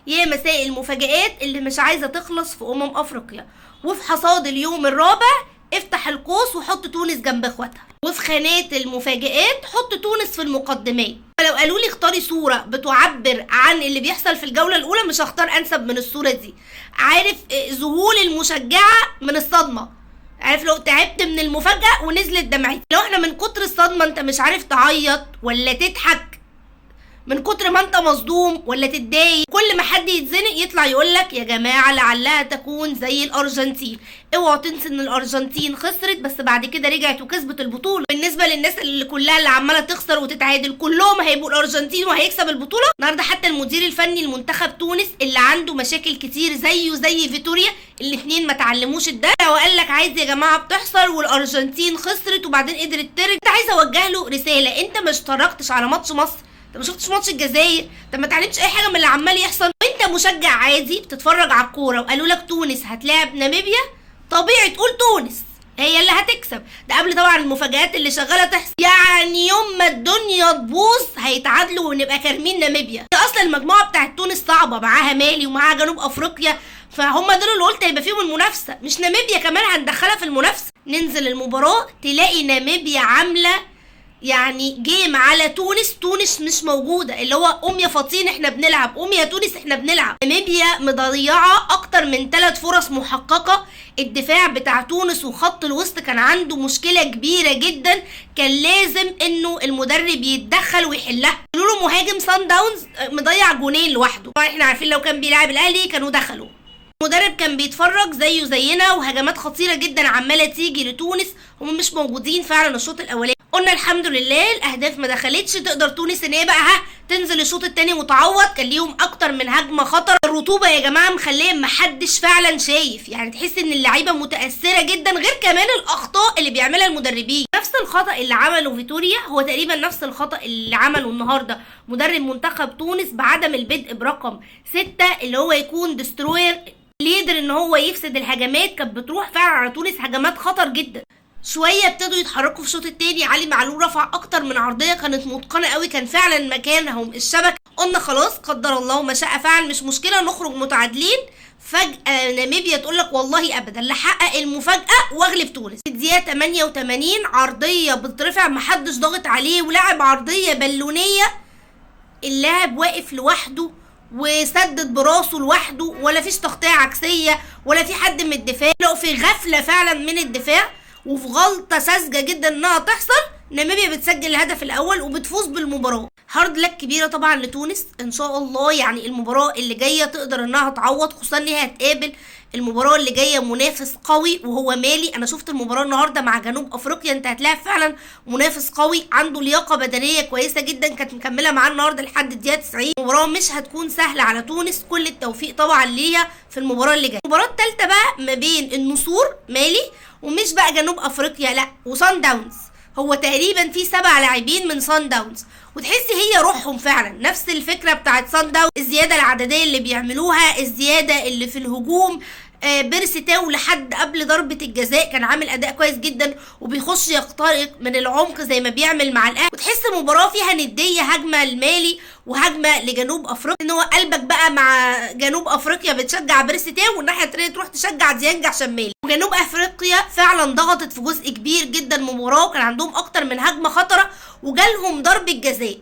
يا مساء المفاجآت اللي مش عايزة تخلص في افريقيا. وفي حصاد اليوم الرابع افتح القوس وحط تونس جنب اخواتها، وفي خانات المفاجآت حط تونس في المقدمات. لو قالوا لي اختاري صورة بتعبر عن اللي بيحصل في الجولة الأولى مش هختار أنسب من الصورة دي. عارف ذهول المشجعة من الصدمة، عارف لو تعبت من المفاجأة ونزلت دمعتي، لو احنا من كتر الصدمة انت مش عارف تعيط ولا تضحك، من كتر ما انت مصدوم ولا تتضايق. كل ما حد يتزنق يطلع يقولك يا جماعة لعلها تكون زي الأرجنتين. اوعوا تنسوا ان الأرجنتين خسرت بس بعد كده رجعت وكسبت البطولة. بالنسبة للناس اللي كلها اللي عمالة تخسر وتتعادل كلهم هيبقوا الأرجنتين وهيكسب البطولة. النهارده حتى المدير الفني لمنتخب تونس اللي عنده مشاكل كتير زيه زي فيتوريا، الاثنين ما تعلموش الدرس، وقال لك عايز يا جماعة بتحصل والأرجنتين خسرت وبعدين قدرت ترجع. انت عايز اوجه له رسالة، انت ما اشتركتش على ماتش مصر، انت ما شفتش ماتش الجزائر، انت ما اتعلمتش اي حاجة من اللي عمال يحصل، وانت مشجع عادي بتتفرج على الكورة وقالوا لك تونس هتلاعب ناميبيا، طبيعي تقول تونس هي اللي هتكسب. ده قبل طبعا المفاجآت اللي شغالة تحصل، يعني يوم ما الدنيا تبوظ هيتعادلوا ونبقى كارمين ناميبيا. اصلا المجموعة بتاعت تونس صعبة، معاها مالي ومعاها جنوب افريقيا، فهم دول اللي قلت هيبقى فيهم المنافسة، مش ناميبيا كمان هندخلها في المنافسة. ننزل المباراة تلاقي ناميبيا عامله يعني game على تونس، تونس مش موجودة، اللي هو قوم يا فطين احنا بنلعب، قوم يا تونس احنا بنلعب. ناميبيا مضيعة اكتر من 3 فرص محققة. الدفاع بتاع تونس وخط الوسط كان عنده مشكلة كبيرة جدا، كان لازم انه المدرب يتدخل ويحلها. قالوا له مهاجم سان داونز مضيع جونين لوحده، طبعا احنا عارفين لو كان بيلعب الاهلي كانوا دخلوا. المدرب كان بيتفرج زيه زينا، وهجمات خطيرة جدا عماله تيجي لتونس، هم مش موجودين فعلا الشوط الاولاني. قلنا الحمد لله الاهداف ما دخلتش، تقدر تونس ان هي بقى ها تنزل الشوط الثاني وتعوض. كان ليهم اكتر من هجمة خطر. الرطوبة يا جماعة مخليه محدش فعلا شايف، يعني تحس ان اللعيبة متاثرة جدا، غير كمان الاخطاء اللي بيعملها المدربين. نفس الخطا اللي عمله فيتوريا هو تقريبا نفس الخطا اللي عمله النهارده مدرب منتخب تونس بعدم البدء برقم 6 اللي هو يكون destroyer leader، ان هو يفسد الهجمات. كانت بتروح فعلا على تونس هجمات خطر جدا. شوية ابتدوا يتحركوا في الشوط الثاني، علي معلول رفع اكتر من عرضية كانت متقنة قوي، كان فعلا مكانهم الشبكة. قلنا خلاص قدر الله ما شاء فعل، مش مشكلة نخرج متعادلين. فجاة ناميبيا تقول لك والله ابدا لا حقق المفاجاة واغلب تونس. الدقيقة 88 عرضية بترفع محدش ضاغط عليه، ولعب عرضية بالونيه، اللاعب واقف لوحده وسدد براسه لوحده، ولا فيش تغطيه عكسية ولا في حد من الدفاع. لو في غفلة فعلا من الدفاع وفي غلطه ساذجة جدا انها تحصل، ناميبيا بتسجل الهدف الاول وبتفوز بالمباراة. hard luck كبيرة طبعا لتونس، ان شاء الله يعني المباراة اللي جاية تقدر انها تعوض، خصوصا ان هي هتقابل المباراة اللي جاية منافس قوي وهو مالي. انا شفت المباراة النهارده مع جنوب افريقيا، انت هتلاعب فعلا منافس قوي عنده لياقه بدنية كويسة جدا، كانت مكملة معاه النهارده لحد الدقيقة 90. المباراة مش هتكون سهلة على تونس، كل التوفيق طبعا ليها في المباراة اللي جاية. المباراة الثالثة بقى ما بين النسور مالي، ومش بقى جنوب افريقيا لا، وصن داونز. هو تقريبا في 7 لاعبين من صن داونز، وتحسي هي روحهم فعلا نفس الفكرة بتاعت صن داونز، الزيادة العدديه اللي بيعملوها، الزيادة اللي في الهجوم. بيرسي تاو لحد قبل ضربة الجزاء كان عامل اداء كويس جدا، وبيخش يخترق من العمق زي ما بيعمل مع الاهلي. وتحس المباراة فيها ندية، هجمة لمالي وهجمة لجنوب افريقيا، ان هو قلبك بقى مع جنوب افريقيا بتشجع بيرسي تاو، والناحية التانية تروح تشجع ديانج عشان مالي. وجنوب افريقيا فعلا ضغطت في جزء كبير جدا من المباراة، وكان عندهم اكتر من هجمة خطرة وجالهم ضربة جزاء.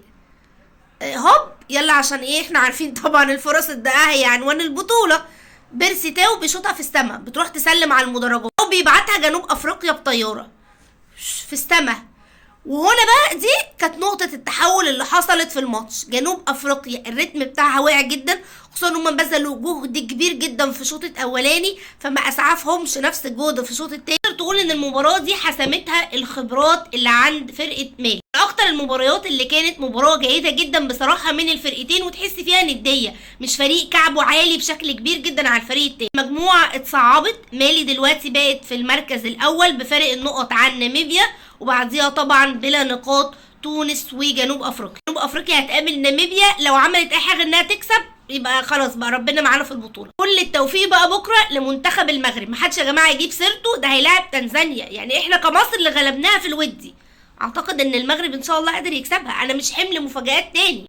هوب يلا، عشان ايه احنا عارفين طبعا الفرص الدقيقة هي عنوان البطولة. بيرسي تاو بيشوطها في السماء، بتروح تسلم على المدرجات، وبيبعتها جنوب افريقيا بطيارة في السماء. وهنا بقى دي كانت نقطة التحول اللي حصلت في الماتش. جنوب افريقيا الريتم بتاعها واقع جدا، خصوصا ان هم بذلوا جهد كبير جدا في الشوط الاولاني، فما اسعفهمش نفس الجهد في الشوط الثاني. تقول ان المباراة دي حسمتها الخبرات اللي عند فرقة مالي. اكتر المباريات اللي كانت مباراة جيدة جدا بصراحة من الفرقتين، وتحس فيها ندية، مش فريق كعبه عالي بشكل كبير جدا على الفريق التاني. مجموعة اتصعبت، مالي دلوقتي بقت في المركز الاول بفارق النقط عن ناميبيا، وبعديها طبعا بلا نقاط تونس وجنوب افريقيا. جنوب افريقيا هتقابل ناميبيا، لو عملت اي حاجة انها تكسب يبقى خلاص بقى ربنا معانا في البطولة. كل التوفيق بقى بكره لمنتخب المغرب، محدش يا جماعة يجيب سيرته، ده هيلاعب تنزانيا، يعني احنا كمصر اللي غلبناها في الودي، اعتقد ان المغرب ان شاء الله قادر يكسبها. انا مش حمل مفاجآت تاني.